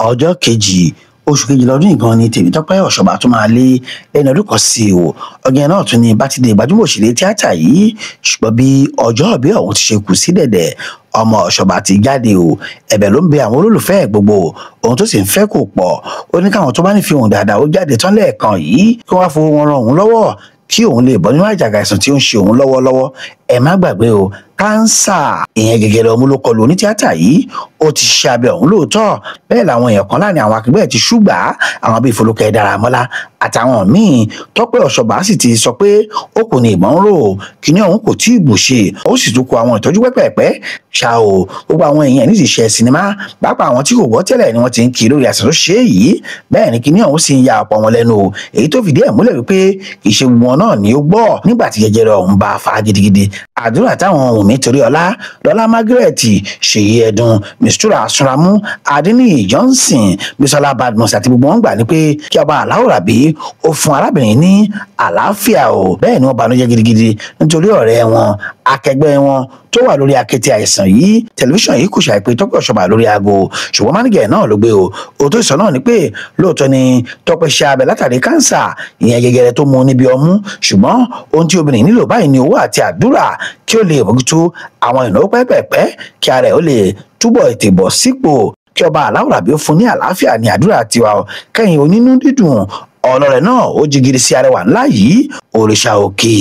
Ọjọ́ kejì oṣù kejìlá ọdún yìí gan ni Tèmítọ́pẹ́ Ọ̀ṣọ́bà tó máa lé lẹ́nu ọdún kan sí o. Ọjọ́ náà tún ní bátidé gbajúmọ̀ òṣèré tíátà yìí, ṣùgbọ́n bí ọjọ́ ìbí ọ̀hún ti ṣe kù sí dẹ̀dẹ̀, ọmọ Ọ̀ṣọ́bà ti jáde o. Ẹ̀bẹ̀ ló ń bẹ àwọn olólùfẹ́ ẹ̀ gbogbo, ohun tó sì ń fẹ́ kò pọ̀. Ó ní káwọn tó bá nífẹ̀ẹ́ òun dáadáa ó jáde tán lẹ́ẹ̀kan yìí kí wọ́n fowó wọn ran òun lọ́wọ́ kí òun lè bọ́ nínú àjàgà àìsàn tí ó ń ṣe òun lọ́wọ́lọ́wọ́. Ẹ má gbàgbé o, kánsà ìyẹn gẹ́gẹ́rẹ́ ọmú ló kọlù onítìátà yìí. Ó ti ṣe abẹ ọ̀hún lóòótọ́, bẹ́ẹ̀ làwọn èèyàn kan láàrin àwọn akẹgbẹ́ ti ṣùgbà àwọn bíi Folúkẹ́ Dáramọ́lá àtàwọn míì. Tọ́pẹ́ Ọ̀ṣọ́bà sì ti sọ pé ó kò ní ìbọn rò, kíní ọ̀hún kò tí ì bùṣe, ó sì tún kó àwọn ìtọ́jú pẹ́pẹ́pẹ́ ṣá o. Gbogbo àwọn èèyàn ní ti ṣe sinimá, pàápàá àwọn tí kò gbọ́ tẹ́lẹ̀ ni wọ́n ti ń kiri lórí àṣà tó ṣe é yìí. Bẹ́ẹ̀ ni kíní ọ̀hún sì ń ya ọ̀pọ̀ wọn lẹ́nu o, èyí tó fìdí ẹ̀ múlẹ̀ wípé kì í ṣe gbogbo wọn náà ni ó gbọ́ nígbà tí jẹjẹrẹ ọ̀hún bá a fa gidigidi. Àdúrà táwọn Wùnmí Toríọlá, Lọlá Margaret, Ṣèyí Ẹdùn, Mistura Sunramu, Adéníyì Johnson, Bísọ́lá Badmus àti gbogbo wọn gbà ní pé kí ọba Aláwòrábí ó fún arábìnrin ní àlàáfíà o. Bẹ́ẹ̀ ni wọ́n banújẹ́ gidigidi nítorí ọ̀rẹ́ wọn, akẹgbẹ́ wọn tó wà lórí akéte àìsàn yìí. Tẹlifíṣàn yìí kò ṣàìpé Tọ́pẹ́ Ọ̀ṣọ́bà lórí aago, ṣùgbọ́n mánígẹ̀ náà ló gbé o. Òótọ́ ìsọ náà ni pé lóòótọ́ ni Tọ́pẹ́ ṣe abẹ látàrí kánsà ìyẹn jẹjẹrẹ tó mú níbi ọmú, ṣùgbọ́n ohun tí obìnrin nílò báyìí ni owó àti àdúrà kí ó lè mójútó àwọn ìnáwó pẹ́pẹ́pẹ́ kí ara ẹ̀ ó lè túbọ̀ ètè bọ̀ sípò. Kí ọba Aláwòrábí ó fún ní àlàáfíà ní àdúrà tiwa o. Kẹ́yìn onínú dídùn ọlọ́rẹ̀ náà ó jigiri sí arẹwà ńlá yìí. Òrìṣà òkè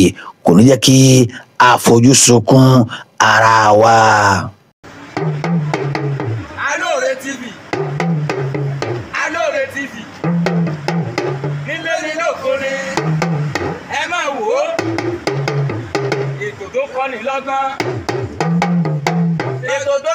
kò ní jẹ́ kí àfojúsunkún ara wa. Alóore TV, Alóore TV, nílé ní lóko ni, ẹ máa wò ó, ètò tó kọ́ni lọ́gbọ́n, ètò tó